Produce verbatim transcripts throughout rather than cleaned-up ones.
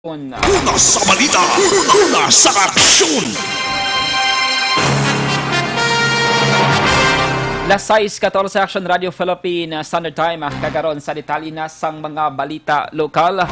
Una sa balita, una sa aksyon. Las sais katorse, Action Radio Philippine Standard Time. Kagaron sa detalye na sang mga balita lokal.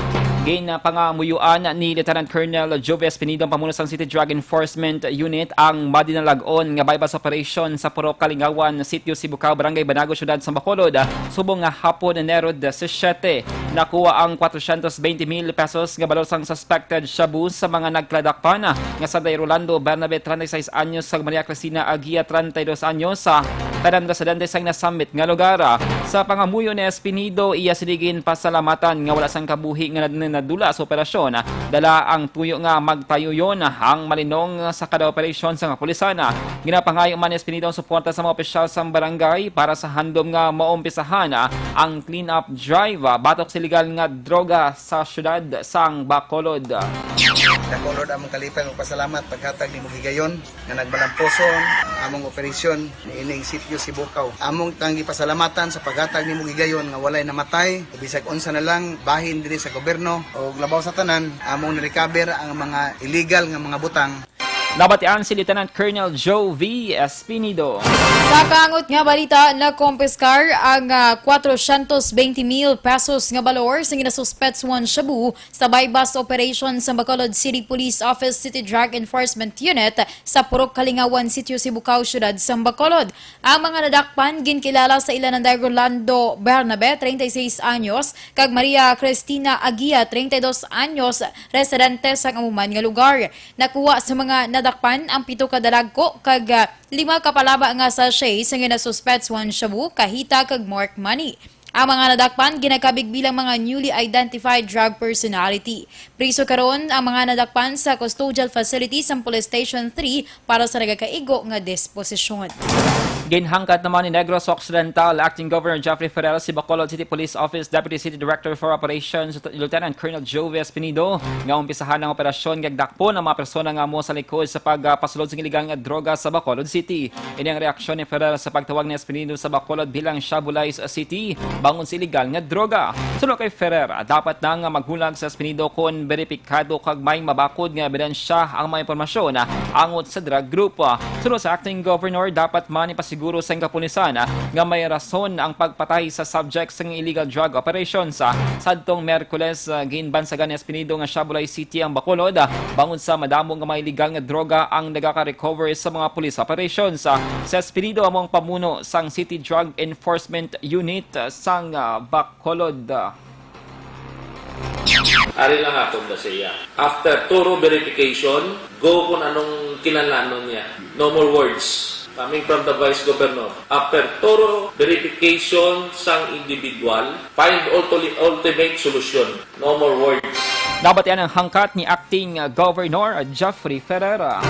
Ginpangamuyuan ni Lieutenant Colonel Jove Espinido, ang pamuno sang City Drug Enforcement Unit, ang madinalag-on nga buy-bust operation sa Purok Kalingawan, Sitio Sibukaw, Barangay Banago, Siyudad sang Bacolod, subong nga hapon, Enero disisiete. Nakuha ang kwatrocientos veinte mil pesos nga balor sang suspected shabu sa mga nagkaladakpan nga Sanday Rolando Bernabe, treinta y seis anyos, kag Maria Cristina Aguia, treinta y dos anyos, sa tanan residente sang nasambit nga lugar. Sa pangamuyo ni Espinido, iya sini ginpasalamatan nga wala sang kabuhi nga nad-, nadula sa operasyon. Dala ang tuyo nga magtayuyon ang malinong sa kada operasyon sa kapulisan. Ginapangayo man ni Espinido ang suporta sa mga opisyal sang barangay para sa handom nga maumpisahan ang clean-up drive batok sa iligal nga droga sa siyudad sang Bacolod. Bacolod, among kalipay magpasalamat paghatag nimo higayon nga nagmalampuson among operasyon niining Sitio Sibukaw. Among tang gipasalamatan sa paghatag nimo higayon nga walay namatay o bisag unsa na lang bahin diri sa gobyerno, o labaw sa tanan, among na-recover ang mga illegal nga mga butang. Nabatian si Lieutenant Colonel Joe V. Espinido. Sa kaangot nga balita, nakompiskar ang, ah, kwatrocientos veinte mil pesos nga balor sa ginasuspetswan shabu sa buy-bust operation sa Bacolod City Police Office City Drug Enforcement Unit sa Purok Kalingawan, Sitio Sibukaw, Siyudad sa Bacolod. Ang mga nadakpan ginkilala sa ila nanday Rolando Bernabe, treinta y seis anyos, kag Maria Cristina Aguia, treinta y dos anyos, residente sang amo man nga lugar. Nakuha sa mga nadakpan ang pito ka dalagko kag, ah, lima ka palaba nga sachet sa ginasuspetswan shabu, kahita kag marked money. Ang mga nadakpan ginakabig bilang mga newly identified drug personality. Priso karon ang mga nadakpan sa custodial facility sang Police Station three para sa nagakaigo nga disposisyon. Ginhangkat naman ni Negros Occidental Acting Governor Jeffrey Ferrer si Bacolod City Police Office Deputy City Director for Operations Lieutenant Colonel Joe Espinido nga umpisahan ang operasyon kag dakpon ang mga persona nga amo sa likod sa pagpasulod sa iligal nga droga sa Bacolod City. Ini ang reaksyon ni Ferrer sa pagtawag ni Espinido sa Bacolod bilang Shabu Lies City bangon sa iligal nga droga. Suno kay Ferrer, dapat na nga maghulag sa Espinido kon beripikado kag may mabakod nga ebidensya ang mga impormasyon angot sa drug group. Suno sa acting governor, dapat man ipasiguro sa kapulisan nga may rason ang pagpatay sa subject sang illegal drug operations. Sadtong Miyerkules, ah, ginbansagan ni Espinido nga Shabu Lies City ang Bacolod, ah, bangon sa madamo nga mga illegal nga droga ang nagaka-recover sa mga police operations. Ah, si Espinido amo ang pamuno sang City Drug Enforcement Unit, ah, sang, ah, Bacolod. Ari lang akong nasiya. After thorough verification, go kung anong kinahanglanon niya. No more words. Coming from the Vice Governor, after thorough verification sang individual, find ulti-, ultimate solution. No more words. Nabatian ang hangkat ni Acting Governor Jeffrey Ferrer.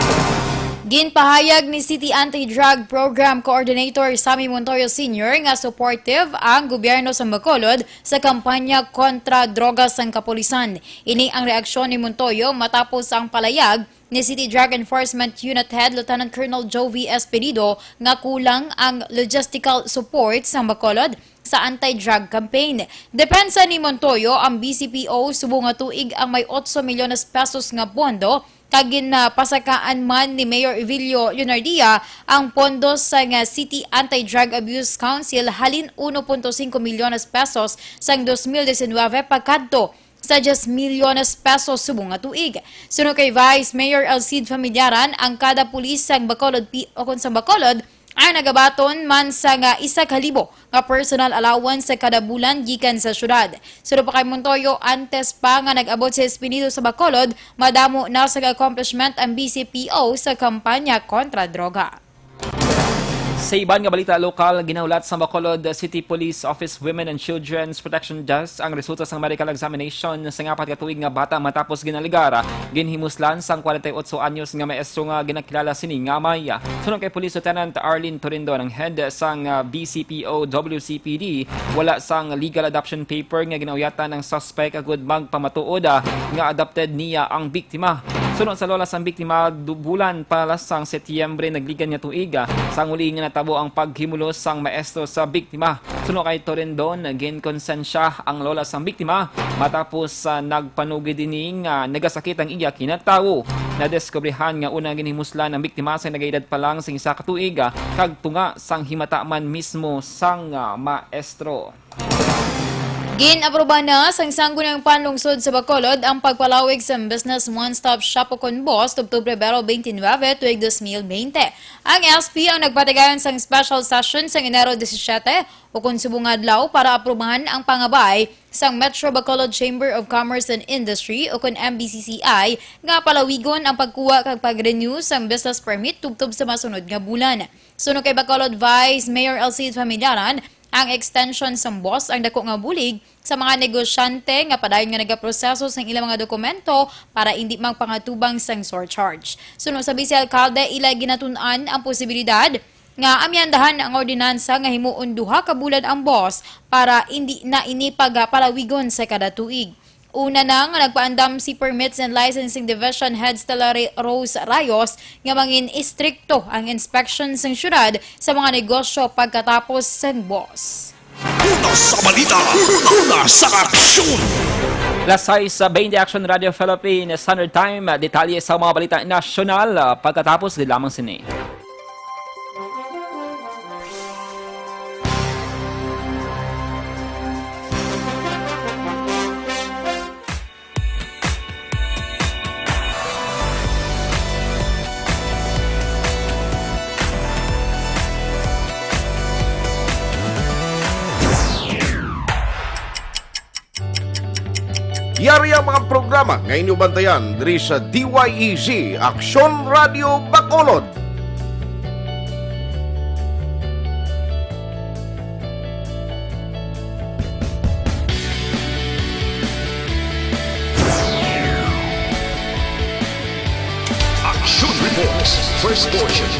Ginpahayag ni City Anti-Drug Program Coordinator Sammy Montoyo Senior nga supportive ang gobyerno sa Bacolod sa kampanya kontra droga sang kapulisan. Ini ang reaksyon ni Montoyo matapos ang palayag ni City Drug Enforcement Unit Head Lieutenant Colonel Joe V. Espinido nga kulang ang logistical support sang Bacolod sa anti-drug campaign. Depensa ni Montoyo, ang B C P O subong nga tuig ang may otso milyones pesos nga pondo, kag ginpasakaan man ni Mayor Evilio Leonardia ang pondo sang City Anti-Drug Abuse Council halin uno punto singko milyones pesos sang dos mil diecinuebe pakadto sa diyes milyones pesos subong nga tuig. Suno kay Vice Mayor Alcid Familiaran, ang kada pulis sang Bacolod P-, o kon sa Bacolod, ang nagabaton man sang isa ka libo nga personal allowance sa kada bulan gikan sa syudad. Suno pa kay Montoyo, antes pa nga nag-abot si Espinido sa Bacolod, madamo na sa accomplishment ang B C P O sa kampanya kontra droga. Sa iban nga balita lokal, ginahulat sa Bacolod City Police Office Women and Children's Protection Desk ang resulta sang medical examination sang apat ka tuig nga bata matapos ginaligar. Ginhimuslan sang kwarenta y otso anyos nga maestro nga ginakilala sini nga amay. Suno kay Police Lieutenant Arlene Torindon, ang head sang, ah, B C P O W C P D, wala sang legal adoption paper nga ginauyatan ang suspect agud magpamatuod, ah, nga adopted niya ang biktima. Suno sa lola sang biktima, du-, bulan pa sang Setyembre nagligikan nga tuig, ah, sang uli nga natabo ang paghimulos sang maestro sa biktima. Suno kay Torendon, ginkonsensya ang lola sang biktima matapos, ah, nagpanugid ini nga nagasakit ang iya kinatawo. Nadiskubrihan nga una ginhimuslan ang biktima sa nagaedad pa lang sing isa ka tuig, ah, kag tunga sang himata man mismo sang, ah, maestro. Gin-aprobahan na sang Sangguniang Panlungsod sa Bacolod ang pagpalawig sa Business One Stop Shop ukon BOSS tubtob Pebrero twenty-nine, tuig dos mil bente. Ang S P ang nagpatigayon sang special session sang Enero disisiete, ukon subong nga adlaw, para aprubahan ang pangabay sang Metro Bacolod Chamber of Commerce and Industry, ukon M B C C I, nga palawigon ang pagkuha kag pag-renew sang business permit tubtob sa masunod nga bulan. Suno kay Bacolod Vice Mayor Alcide Familiaran, ang extension sang BOSS ang dako nga bulig sa mga negosyante nga padayon nga nagaproseso sang ilang mga dokumento para indi magpangatubang sang surcharge. Suno sa Vice Alcalde, ila ginatun-an ang posibilidad nga amyandahan ang ordinansa nga himuon duha ka bulan ang BOSS para indi na ini pagapalawigon sa kada tuig. Una na nga nagpaandam si Permits and Licensing Division Head Stella Re-, Rose Rayos nga mangin-istrikto ang inspection sang syudad sa mga negosyo pagkatapos sang BOSS. Una sa balita, una sa aksyon. Las sais sa twenty, Action Radio Philippines Standard Time. Detalye sa mga balita nasyonal, ah, pagkatapos gid lamang sini. Yari ang mga programa nga inyo bantayan diri sa D Y E Z, Aksyon Radio Bacolod. Action Reports, first portion.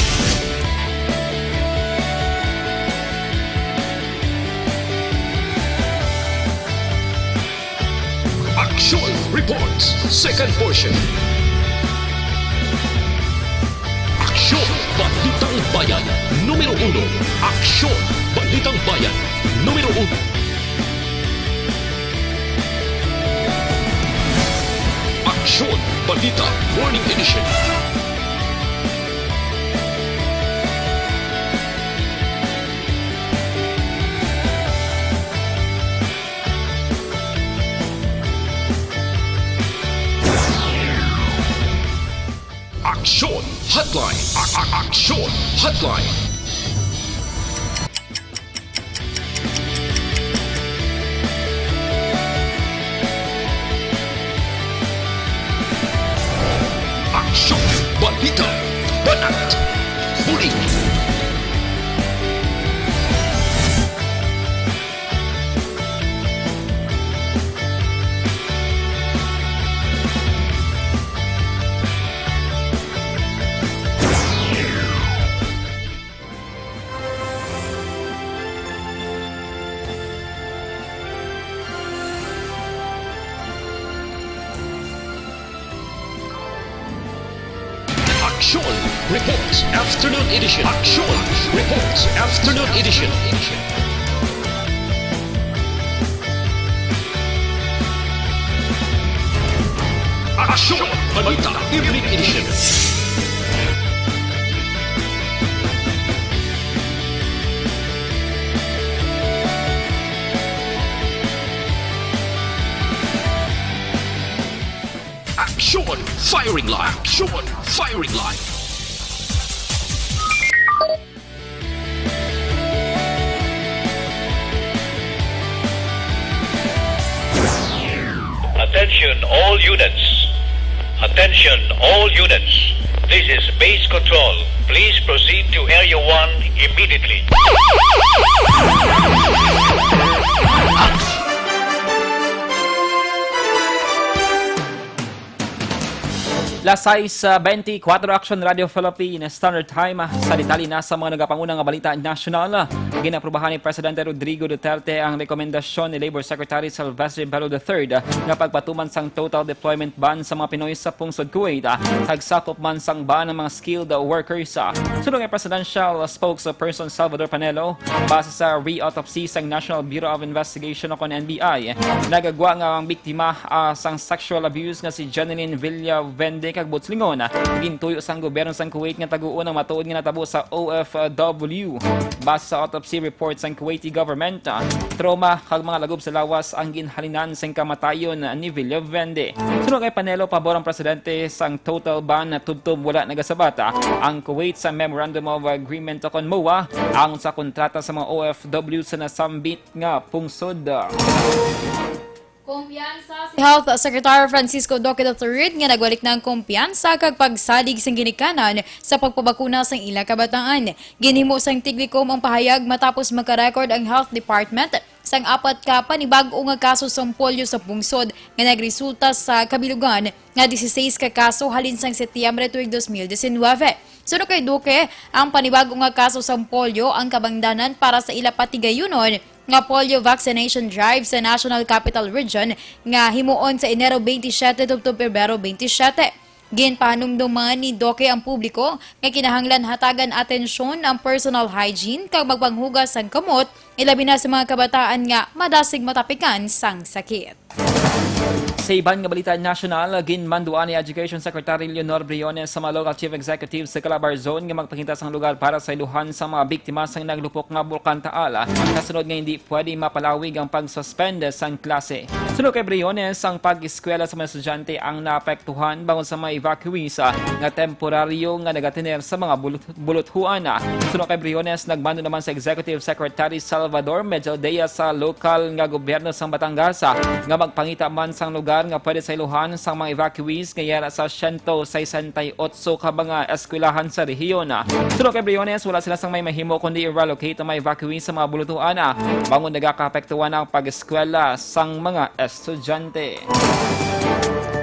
Action Reports, second portion. Aksyon, Balitang Bayan, numero uno. Aksyon, Balitang Bayan, numero uno. Aksyon, Balita, Morning Edition. Aksyon Hotline. A-, a-, Aksyon Hotline. Aksyon, balita, banat, bulig. Aksyon Reports Afternoon Edition. Aksyon Reports Afternoon Edition. Aksyon Balita Evening Edition. Aksyon Firing Line. Aksyon Firing Line. Attention all units. Attention all units. This is Base Control. Please proceed to Area one immediately. Las sais, ah, beintikwatro, Action Radio Philippines Standard Time. Sa detalye na sa mga nagapanguna nga balita nasyonal, ginaprubahan ni Presidente Rodrigo Duterte ang rekomendasyon ni Labor Secretary Sylvester Bello the third nga pagpatuman sang total deployment ban sa mga Pinoy sa pungsod Kuwait, ah, kag sakop man sang ban ang mga skilled workers. Ah, suno kay Presidential Spokesperson Salvador Panelo, base sa re-autopsy sang National Bureau of Investigation o kon N B I, nagagwa nga ang biktima, ah, sang sexual abuse nga si Jeneline Villavende kag Butslingon, gintuyo sang gobyerno sang Kuwait nga taguon ang matuod nga natabo sa O F W. Base sa autopsy report sang Kuwaiti government, ah, trauma kag mga lagob sa lawas ang ginhalinan sang kamatayon ni Villavende. Suno kay Panelo, pabor ang presidente sang total ban na tubtob wala nagasabat, ah, ang Kuwait sa Memorandum of Agreement o kon MOA, ang sa kontrata sa mga O F W sa nasambit nga pungsod. Kumpiyansa si Health Secretary Francisco Duque the third nga nagwalik na ang kumpiyansa kag pagsalig sang ginikanan sa pagpabakuna sang ilang kabataan. Ginhimo sang Tiglicom ang pahayag matapos magka-record ang Health Department sang apat ka panibag-o nga kaso sang polio sa pungsod nga nagresulta sa kabilugan nga dieciséis ka kaso halin sang Setyembre tuig dos mil diecinuebe. Suno kay Duque, ang panibag-o nga kaso sang polio ang kabangdanan para sa ila patigayunon nga polio vaccination drive sa National Capital Region nga himuon sa Enero twenty-seven tubtob Pebrero twenty-seven. Ginpahanumdom man ni Duque ang publiko nga kinahanglan hatagan atensyon ang personal hygiene kag magpanghugas sang kamot, ilabi na sa mga kabataan nga madasig matapikan sang sakit. Sa iban nga balita nasyonal, ginmanduan ni Education Secretary Leonor Briones sa mga local chief executives sa Calabar Zone nga magpakita sang lugar para sa iluhan sa mga biktima sang naglupok nga Bulkan Taal, kasunod nga hindi pwede mapalawig ang pag-suspend sang klase. Suno kay Briones, ang pag-eskwela sa mga estudyante ang naapektuhan bangod sa mga evacuees, ah, nga temporaryo nga nagatener sa mga bulut-, buluthuan. Suno kay Briones, nagmando naman sa Executive Secretary Salvador Mejaldea sa lokal nga gobyerno sang Batangas, ah, nga magpangita man sang lugar nga pwede sa iluhan sang mga evacuees nga yara sa siyento sesenta y otso ka mga eskwelahan sa rehiyon. Suno kay Briones, wala sila sang may mahimo kundi i-relocate ang mga evacuees sa mga buluthuan, ah, bangod nagakaapektuhan ang pag-eskwela sang mga estudyante.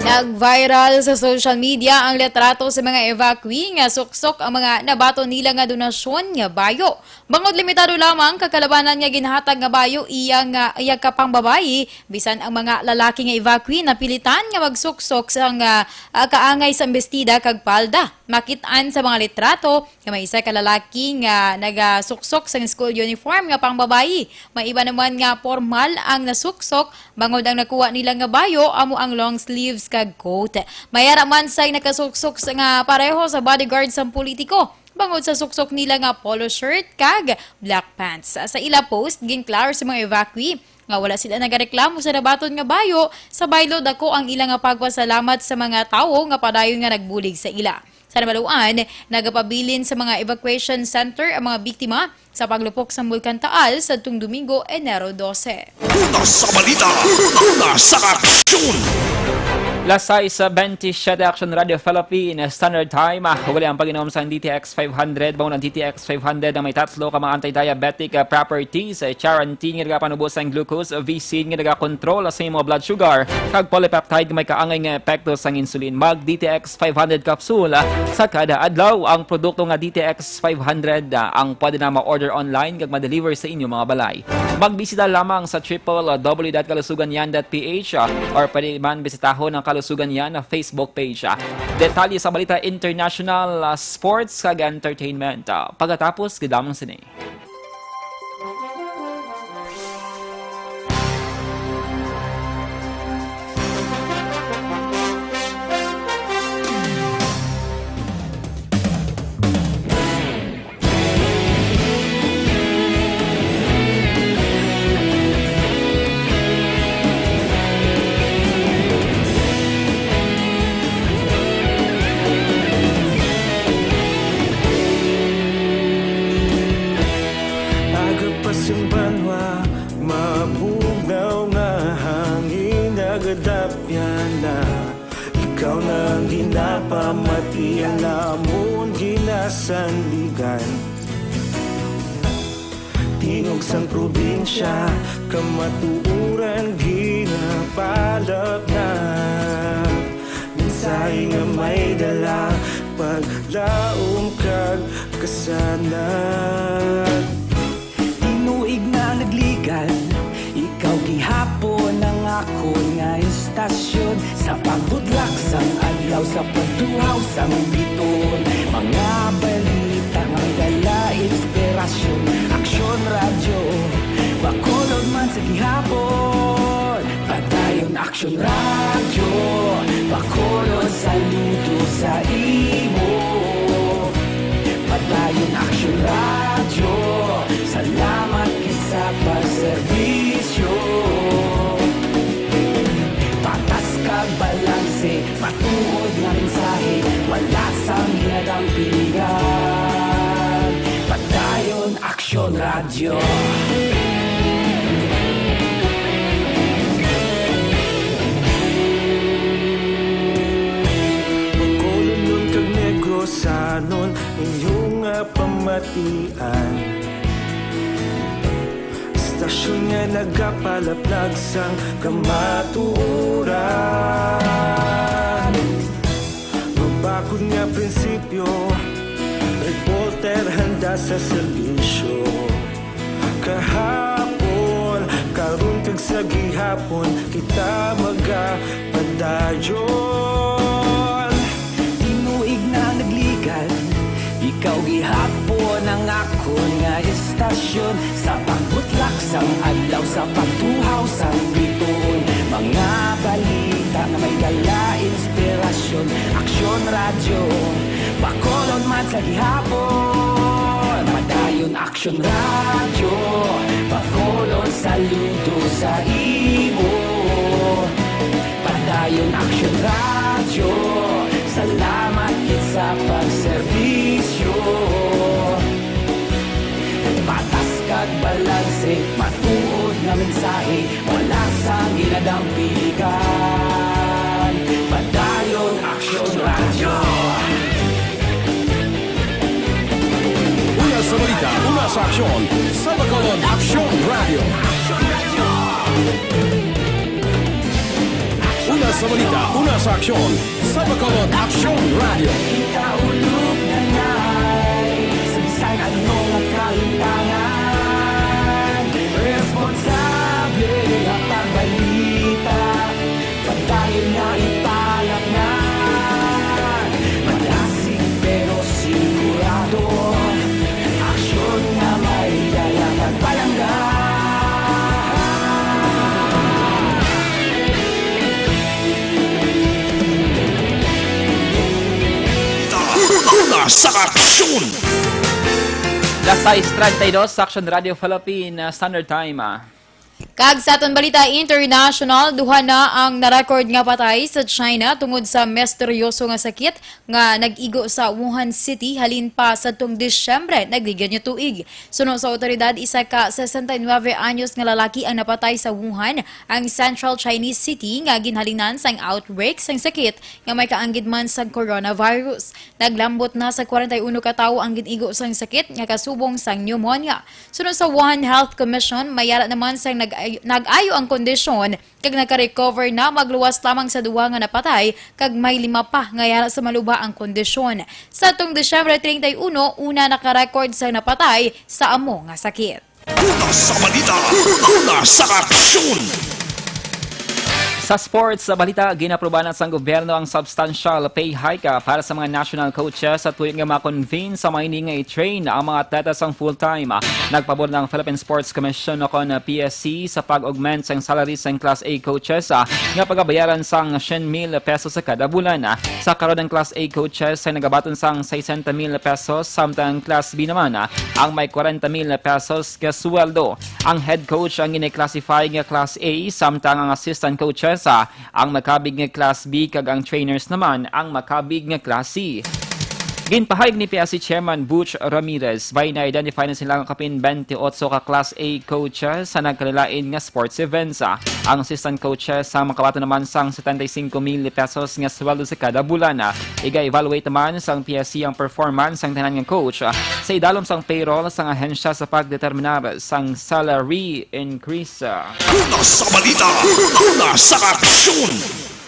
Nag-viral sa social media ang litrato sa mga evacuee nga suksok ang mga nabaton nila nga donasyon nga bayo. Bangod limitado lamang ka kalabanan nga ginhatag nga bayo iya nga, iya ka pangbabayi, bisan ang mga lalaki nga evacuee napilitan nga magsuksok sang, ah, ah, kaangay sa embestida kag palda. Makit-an sa mga litrato nga may isa ka lalaki nga nagasuksok sang school uniform nga pangbabayi. May iba naman nga pormal ang nasuksok, bangod ang nakuha nila nga bayo amo ang long sleeves kag coat. May ara man say nakasuksok sa, nga pareho sa bodyguard sang politiko, bangod sa suksok nila nga polo shirt kag black pants. Sa ila post, ginklaro sa mga evacuee nga wala sila nagareklamo sa nabaton nga bayo, sa baylo dako ang ila nga pagpasalamat sa mga tawo nga padayon nga nagbulig sa ila. Sa namaluan, nagapabilin sa mga evacuation center ang mga biktima sa paglupok sa Bulkan Taal sadtong Domingo, Enero dose. Una sa balita, una sa aksyon. Las sais bentisiete, Action Radio Philippines Standard Time. Ah, wala ang pag-inom sang D T X five hundred. Bangod ang D T X five hundred na may tatlo ka mga anti-diabetic, ah, properties, eh, charantin nga nagapanubo sang glucose, visin nga nagakontrol sa imong blood sugar, kag polypeptide nga may kaangay nga epekto sang insulin. Mag D T X five hundred capsule, ah, sa kada adlaw. Ang produkto nga D T X five hundred, ah, ang pwede na ma-order online kag ma-deliver sa inyo mga balay. Magbisita lamang sa triple W dot kalusugan yan dot P H, ah, or pwede man bisitahon ang Kalusugan Yan na Facebook page, ah. Detalye sa balita international, ah, sports kag entertainment, ah, pagkatapos gid lamang sini. Aga pa sing banwa, mabugnaw nga hangin, nagadapyan na. Ikaw na ang ginapamati, ang amon ginasandigan. Tingog sang probinsya, kamatuoran ginapalapnap. Mensahe Ay nga may dala, paglaom kag kasanag. Tinuig na nagligan, ikaw gihapon ang akon nga istasyon. Sa pagbutlak sang adlaw, sa pagtuhaw sang bituon, mga balita nga may dala inspirasyon. Aksyon Radyo, Bacolod man sa gihapon. Padayon Aksyon Radyo, Bacolod, saludo sa imo. Padayon Aksyon Radyo, salamat gid sa pagserbisyo. Patas kag balanse, matuod nga mensahe, wala sang ginadampigan. Padayon Aksyon Radyo. Bacolodnon kag Negrosanon, inyo nga pamatian. Istasyon nga nagapalaplag sang kamatuoran. Mabakod nga prinsipyo, reporter handa sa serbisyo. Kahapon, karon kag sa gihapon, kita magapadayon. Tinuig na nagligan, ikaw gihapon ang akon nga istasyon. Sa pagbutlak sang adlaw, sa pagtuhaw sang bituon, mga balita nga may dala inspirasyon. Aksyon Radyo, Bacolod man sa gihapon. Padayon Aksyon Radyo, Bacolod, saludo sa imo. Padayon Aksyon Radyo, salamat gid sa pagserbisyo. Patas kag balanse, matuod nga mensahe, wala sang ginadampigan. Padayon Aksyon Radyo. Una sa balita, una sa aksyon, sa Bacolod Aksyon Radyo. Una sa balita, una sa aksyon, sa Bacolod Aksyon Radyo. Kita ulog na nai, sa bisan ano nga kalimtangan, responsable nga pagbalita. Padayon nga ipalatnan, malasig pero sigurado. Aksyon nga may dala kag palangga. Una sa aksyon. Las sais treinta y dos sa Aksyon Radio Philippine, uh, Standard Time, ah. Kag sa aton balita international, duha na ang na-record nga patay sa China tungod sa misteryoso nga sakit nga nag-igo sa Wuhan City halin pa sadtong Disyembre nagligad nga tuig. Suno sa awtoridad, isa ka sesenta y nuebe anyos nga lalaki ang napatay sa Wuhan, ang central Chinese city nga ginhalinan sang outbreak sang sakit nga may kaanggid man sang coronavirus. Naglambot na sa kwarenta y uno ka tawo ang gin-igo sang sakit nga kasubong sang pneumonia. Suno sa Wuhan Health Commission, may ara naman sang nag-ay-, nag-ayo ang kondisyon kag naka-recover na magluwas lamang sa duha nga napatay kag may lima pa nga yara sa maluba ang kondisyon. Sa tong Disyembre treinta y uno, una naka-record sang napatay sa amo nga sakit. Una sa balita, una sa aksyon. Sa sports, sa balita, ginaprobahan na sang gobyerno ang substantial pay hike, ah, para sa mga national coaches sa tuyo nga ma-convene sa Maynila nga i-train ang mga atleta sang full-time. Nagpabor na ang Philippine Sports Commission o kon P S C sa pag-augment sang salary sang Class A coaches, ah, nga pagabayaran sang syen mil pesos sa kada bulan. Sa karon, ang Class A coaches ay nagabaton sang sesenta mil pesos, samtang ang Class B naman, ah, ang may kwarenta mil pesos nga sweldo. Ang head coach ang gina-classify nga Class A, samtang ang assistant coaches, ah, ang makabig nga Class B, kag ang trainers naman ang makabig nga Class C. Ginpahayag ni P S C Chairman Butch Ramirez, may na-identify na sila nga kapin twenty-eight ka Class A coaches sa nagkalain-lain nga sports events. Ang assistant coaches ang makabaton naman sang setenta y cinco mil pesos nga sweldo sa kada bulan. Iga-evaluate naman sang P S C ang performance sang tanan nga coach sa idalom sang payroll sang ahensya sa pagdeterminar sang salary increase. Una sa balita, una sa aksyon.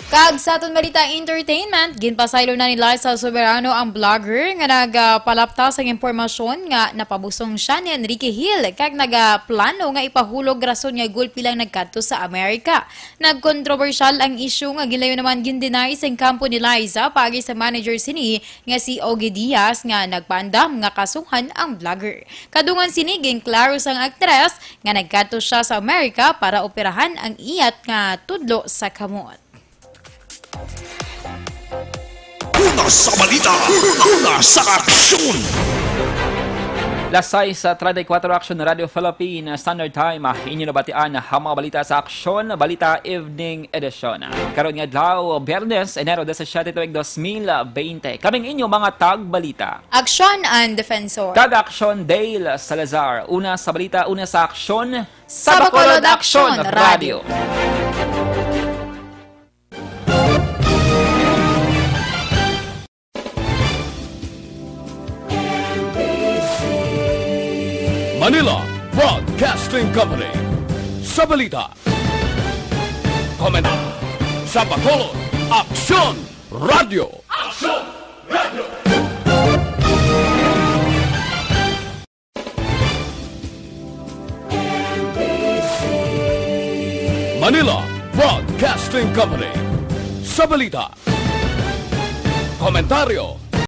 Kag sa aton balita entertainment, ginpasaylo na ni Liza Soberano ang vlogger nga nagapalapta sang impormasyon nga napabusong siya ni Enrique Hill kag nagaplano nga ipahulog rason nga gulpi lang nagkadto sa Amerika. Nagkontrobersyal ang isyu nga ginlayo naman gin-deny sang kampo ni Liza paagi sa manager sini nga si Ogie Diaz nga nagpaandam nga kasuhan ang vlogger. Kadungan sini, ginklaro sang aktres nga nagkadto siya sa Amerika para operahan ang iyat nga tudlo sa kamot. Una sa balita, una sa aksyon. Las sais treinta y cuatro, Aksyon Radio Philippine Standard Time. Ah, inyo nabatian ang mga balita sa Aksyon Balita Evening Edition. Karon nga adlaw, Biyernes, Enero disisiete, tuig dos mil bente. Kaming inyo mga tagbalita. Aksyon and Defensor. Kag Aksyon Dale Salazar. Una sa balita, una sa aksyon. Sa Bacolod Aksyon Radio. Manila Broadcasting Company. Sa balita, komento, sa Bacolod, Aksyon Radio. Aksyon Radio. Manila Broadcasting Company. Sa balita, komentaryo,